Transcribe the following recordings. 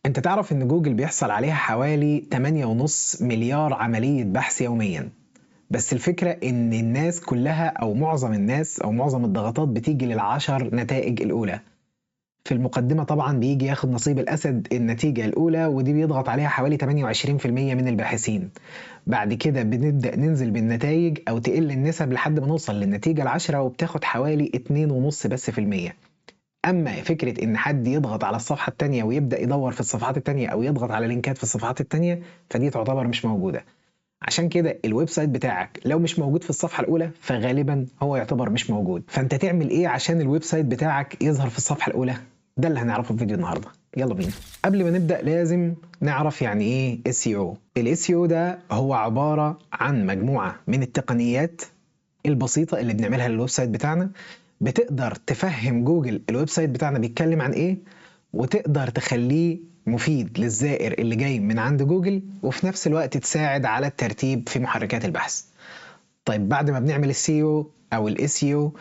انت تعرف ان جوجل بيحصل عليها حوالي 8.5 مليار عملية بحث يوميا، بس الفكرة ان الناس كلها او معظم الناس او معظم الضغطات بتيجي للعشر نتائج الاولى. في المقدمة طبعا بيجي ياخد نصيب الاسد النتيجة الاولى، ودي بيضغط عليها حوالي 28% من الباحثين. بعد كده بنبدأ ننزل بالنتائج او تقل النسب لحد ما نوصل للنتيجة العشرة، وبتاخد حوالي اتنين ونص بس في المية. اما فكرة ان حد يضغط على الصفحة التانية ويبدأ يدور في الصفحات التانية او يضغط على لينكات في الصفحات التانية، فدي تعتبر مش موجودة. عشان كده ال website بتاعك لو مش موجود في الصفحة الأولى فغالبا هو يعتبر مش موجود. فانت تعمل ايه عشان ال website بتاعك يظهر في الصفحة الأولى؟ ده اللي هنعرفه في فيديو النهارده. يلا بينا. قبل ما نبدأ لازم نعرف يعني ايه اس اي او. الاس اي او ده هو عبارة عن مجموعة من التقنيات البسيطة اللي بنعملها لل website بتاعنا، بتقدر تفهم جوجل ال website بتاعنا بيتكلم عن ايه، وتقدر تخليه مفيد للزائر اللي جاي من عند جوجل، وفي نفس الوقت تساعد على الترتيب في محركات البحث. طيب بعد ما بنعمل السي او او الاس اي او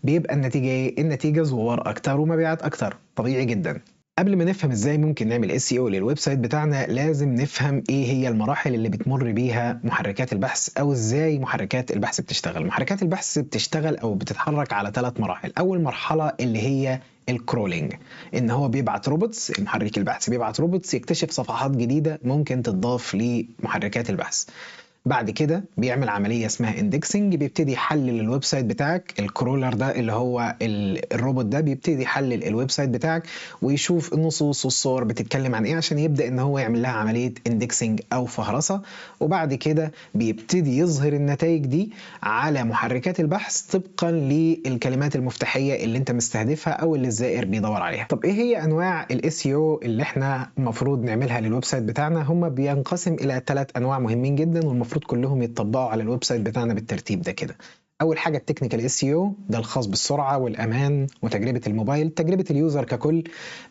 بيبقى النتيجة ايه؟ النتيجة زوار اكتر ومبيعات اكتر، طبيعي جدا. قبل ما نفهم ازاي ممكن نعمل اس اي او لل website بتاعنا لازم نفهم ايه هي المراحل اللي بتمر بيها محركات البحث، او ازاي محركات البحث بتشتغل. محركات البحث بتشتغل او بتتحرك على 3 مراحل. اول مرحلة اللي هي ال crawling، ان هو بيبعت robots، المحرك البحث بيبعت robots يكتشف صفحات جديدة ممكن تتضاف لمحركات البحث. بعد كده بيعمل عملية اسمها indexing، بيبتدي يحلل ال website بتاعك. ال crawler ده اللي هو الروبوت ده بيبتدي يحلل ال website بتاعك ويشوف النصوص والصور بتتكلم عن ايه عشان يبدأ ان هو يعمل لها عملية indexing او فهرسة. وبعد كده بيبتدي يظهر النتائج دي على محركات البحث طبقا للكلمات المفتاحية اللي انت مستهدفها او اللي الزائر بيدور عليها. طب ايه هي انواع الاس اي او اللي احنا المفروض نعملها لل website بتاعنا؟ هما بينقسم الى 3 انواع مهمين جدا، والمفروض كلهم يتطبقوا على ال website بتاعنا بالترتيب ده كده. اول حاجه ال technical SEO، ده الخاص بالسرعه والامان وتجربه الموبايل، تجربه ال user ككل،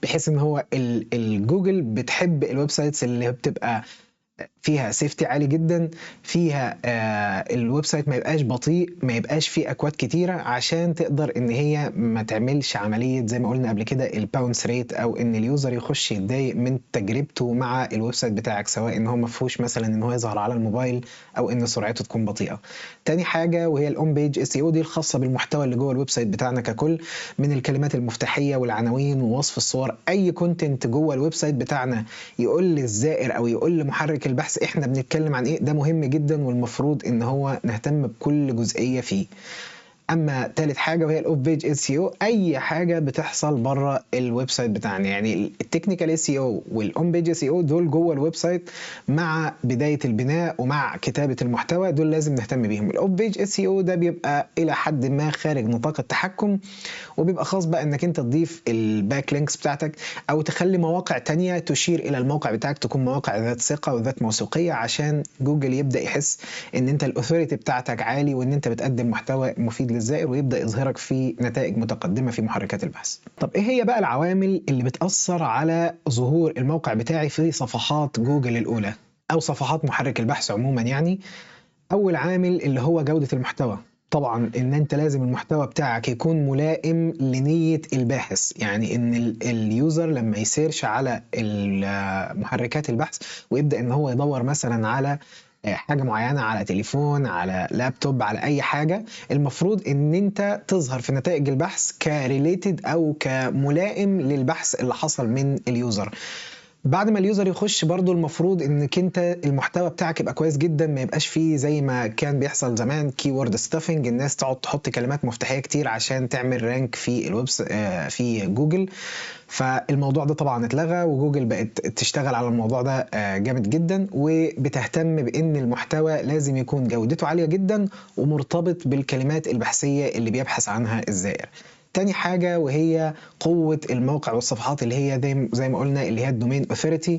بحيث ان هو الجوجل بتحب ال websites اللي بتبقى فيها safety عالي جدا، فيها ال website ما يبقاش بطيء، ما يبقاش فيه اكواد كتيره، عشان تقدر ان هي ما تعملش عمليه زي ما قلنا قبل كده ال bounce rate، او ان ال user يخش يتضايق من تجربته مع ال website بتاعك، سواء ان هو ما فيهوش مثلا ان هو يظهر على الموبايل او ان سرعته تكون بطيئه. تاني حاجه وهي ال on page SEO، دي الخاصه بالمحتوى اللي جوه ال website بتاعنا ككل، من الكلمات المفتاحيه والعناوين ووصف الصور، اي content جوه ال website بتاعنا يقول للزائر او يقول لمحرك البحث احنا بنتكلم عن ايه، ده مهم جدا والمفروض ان هو نهتم بكل جزئيه فيه. اما تالت حاجه وهي ال off page SEO، اي حاجه بتحصل بره ال website بتاعنا، يعني ال technical SEO وال on page SEO دول جوه ال website مع بدايه البناء ومع كتابه المحتوى، دول لازم نهتم بيهم. ال off page SEO ده بيبقى الى حد ما خارج نطاق التحكم، وبيبقى خاص بقى انك انت تضيف ال backlinks بتاعتك او تخلي مواقع تانية تشير الى الموقع بتاعك، تكون مواقع ذات ثقه وذات موثوقيه، عشان جوجل يبدا يحس ان انت ال authority بتاعتك عالي وان انت بتقدم محتوى مفيد للزائر، ويبدا يظهرك في نتائج متقدمه في محركات البحث. طب ايه هي بقى العوامل اللي بتاثر على ظهور الموقع بتاعي في صفحات جوجل الاولى او صفحات محرك البحث عموما؟ اول عامل اللي هو جوده المحتوى. طبعا ان انت لازم المحتوى بتاعك يكون ملائم لنية الباحث، يعني ان ال user لما ي search على محركات البحث ويبدأ ان هو يدور مثلا على حاجة معينة على تليفون، على لابتوب، على أي حاجة، المفروض إن أنت تظهر في نتائج البحث ك related أو كملائم للبحث اللي حصل من ال user. بعد ما ال user يخش برضو المفروض انك انت المحتوى بتاعك يبقى كويس جدا، ما يبقاش فيه زي ما كان بيحصل زمان keyword stuffing، الناس تقعد تحط كلمات مفتاحيه كتير عشان تعمل rank في الويب في جوجل. فالموضوع ده طبعا اتلغى، وجوجل بقت تشتغل على الموضوع ده جامد جدا، وبتهتم بان المحتوى لازم يكون جودته عاليه جدا ومرتبط بالكلمات البحثيه اللي بيبحث عنها الزائر. تاني حاجة وهي قوة الموقع والصفحات، اللي هي زي ما قلنا اللي هي ال domain authority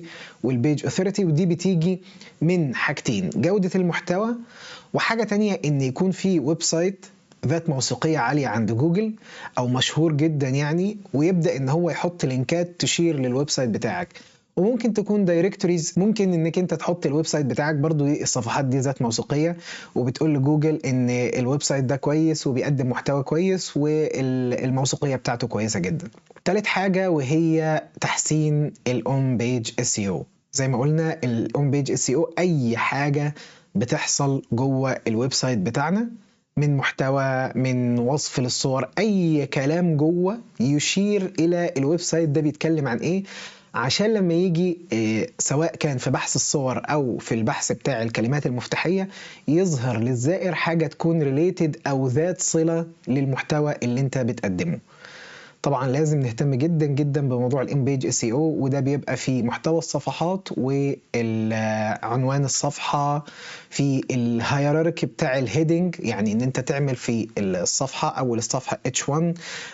وال page authority، ودي بتيجي من حاجتين: جودة المحتوى، وحاجة تانية ان يكون في website ذات موثوقية عالية عند جوجل او مشهور جدا يعني، ويبدأ ان هو يحط لينكات تشير لل website بتاعك. وممكن تكون directories، ممكن انك انت تحط ال website بتاعك برضو الصفحات دي ذات موثوقيه، وبتقول لجوجل ان ال website ده كويس وبيقدم محتوى كويس والموثوقيه بتاعته كويسة جدا. تالت حاجة وهي تحسين ال on page SEO. زي ما قلنا ال on page SEO اي حاجة بتحصل جوه ال website بتاعنا من محتوى، من وصف للصور، اي كلام جوه يشير الى ال website ده بيتكلم عن ايه، عشان لما يجي سواء كان في بحث الصور او في البحث بتاع الكلمات المفتاحيه يظهر للزائر حاجة تكون related او ذات صله للمحتوى اللي انت بتقدمه. طبعا لازم نهتم جدا جدا بموضوع ال on page SEO، وده بيبقى في محتوى الصفحات وعنوان الصفحة، في ال hierarchy بتاع ال heading، يعني ان انت تعمل في الصفحة اول الصفحة H1،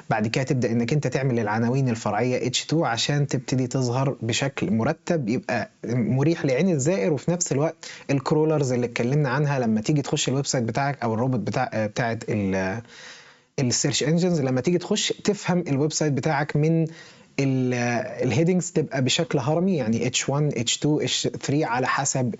بعد كده تبدا انك انت تعمل العناوين الفرعية H2 عشان تبتدي تظهر بشكل مرتب يبقى مريح لعين الزائر، وفي نفس الوقت ال crawlers اللي اتكلمنا عنها لما تيجي تخش ال website بتاعك او الروبوت بتاعت ال search engines، لما تيجي تخش تفهم ال website بتاعك من ال headings تبقى بشكل هرمي، يعني H1 H2 H3 على حسب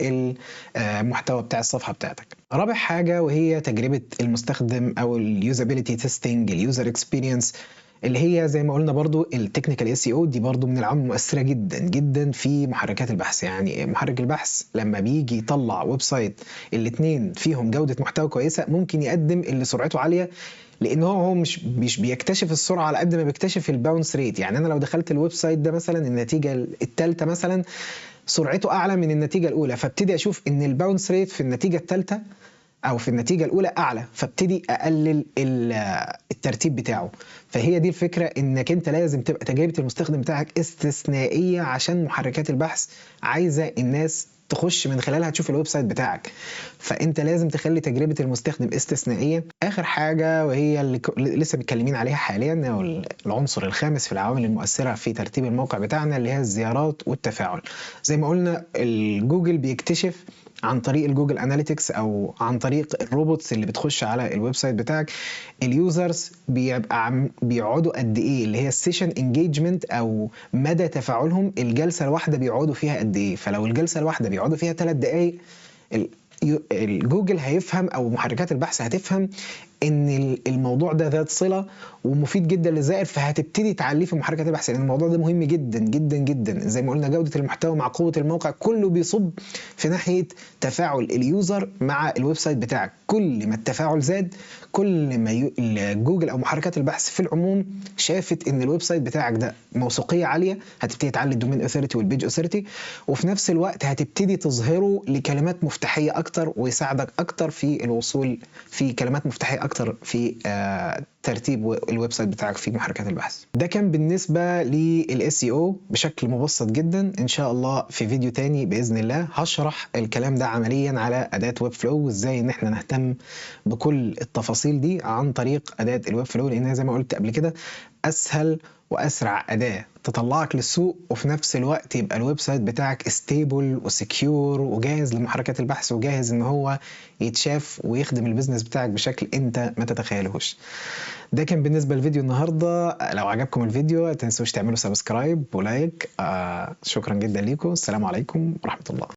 المحتوى بتاع الصفحة بتاعتك. رابع حاجة وهي تجربه المستخدم او ال usability testing، ال user experience، اللي هي زي ما قلنا برضو ال technical SEO، دي برضو من العوامل المؤثرة جدا جدا في محركات البحث. يعني محرك البحث لما بيجي يطلع website الاثنين فيهم جوده محتوى كويسة ممكن يقدم اللي سرعته عالية، لان هو مش بيكتشف السرعة على قد ما بيكتشف ال bounce rate. يعني انا لو دخلت ال website ده مثلا النتيجة الثالثة مثلا سرعته اعلى من النتيجة الاولى، فابتدي اشوف ان ال bounce rate في النتيجة الثالثة او في النتيجة الاولى اعلى، فابتدي اقلل الترتيب بتاعه. فهي دي الفكرة، انك انت لازم تبقى تجربه المستخدم بتاعك استثنائية عشان محركات البحث عايزه الناس تخش من خلالها تشوف ال website بتاعك، فانت لازم تخلي تجربه المستخدم استثنائية. اخر حاجة وهي اللي لسه متكلمين عليها حاليا، او العنصر الخامس في العوامل المؤثرة في ترتيب الموقع بتاعنا، اللي هي الزيارات والتفاعل. زي ما قلنا الجوجل بيكتشف عن طريق ال Google Analytics او عن طريق ال robots اللي بتخش على ال website بتاعك ال users بيبقى بيقعدوا قد ايه، اللي هي ال session engagement او مدى تفاعلهم، الجلسة الواحدة بيقعدوا فيها قد ايه. فلو الجلسة الواحدة بيقعدوا فيها 3 دقائق، الجوجل هيفهم او محركات البحث هتفهم ان الموضوع ده ذات صله ومفيد جدا للزائر، فهتبتدي تعليه في محركات البحث، لان الموضوع ده مهم جدا جدا جدا. زي ما قلنا جوده المحتوى مع قوة الموقع كله بيصب في ناحية تفاعل ال user مع ال website بتاعك. كل ما التفاعل زاد كل ما جوجل او محركات البحث في العموم شافت ان ال website بتاعك ده موثوقيه عالية، هتبتدي تعلي ال domain authority وال page authority، وفي نفس الوقت هتبتدي تظهره لكلمات مفتاحيه اكتر ويساعدك اكتر في الوصول في كلمات مفتاحيه اكتر في ترتيب ال website بتاعك في محركات البحث. ده كان بالنسبة لل SEO بشكل مبسط جدا. ان شاء الله في فيديو تاني باذن الله هشرح الكلام ده عمليا على اداه Webflow، وازاي ان احنا نهتم بكل التفاصيل دي عن طريق اداه ال Webflow، لانها زي ما قلت قبل كده اسهل واسرع اداه تطلعك للسوق، وفي نفس الوقت يبقى ال website بتاعك stable و secure وجاهز لمحركات البحث وجاهز ان هو يتشاف ويخدم ال business بتاعك بشكل انت ما تتخيلهوش. ده كان بالنسبة لفيديو النهارده. لو عجبكم الفيديو ما تنسوش تعملوا subscribe و like. شكرا جدا ليكم. السلام عليكم ورحمة الله.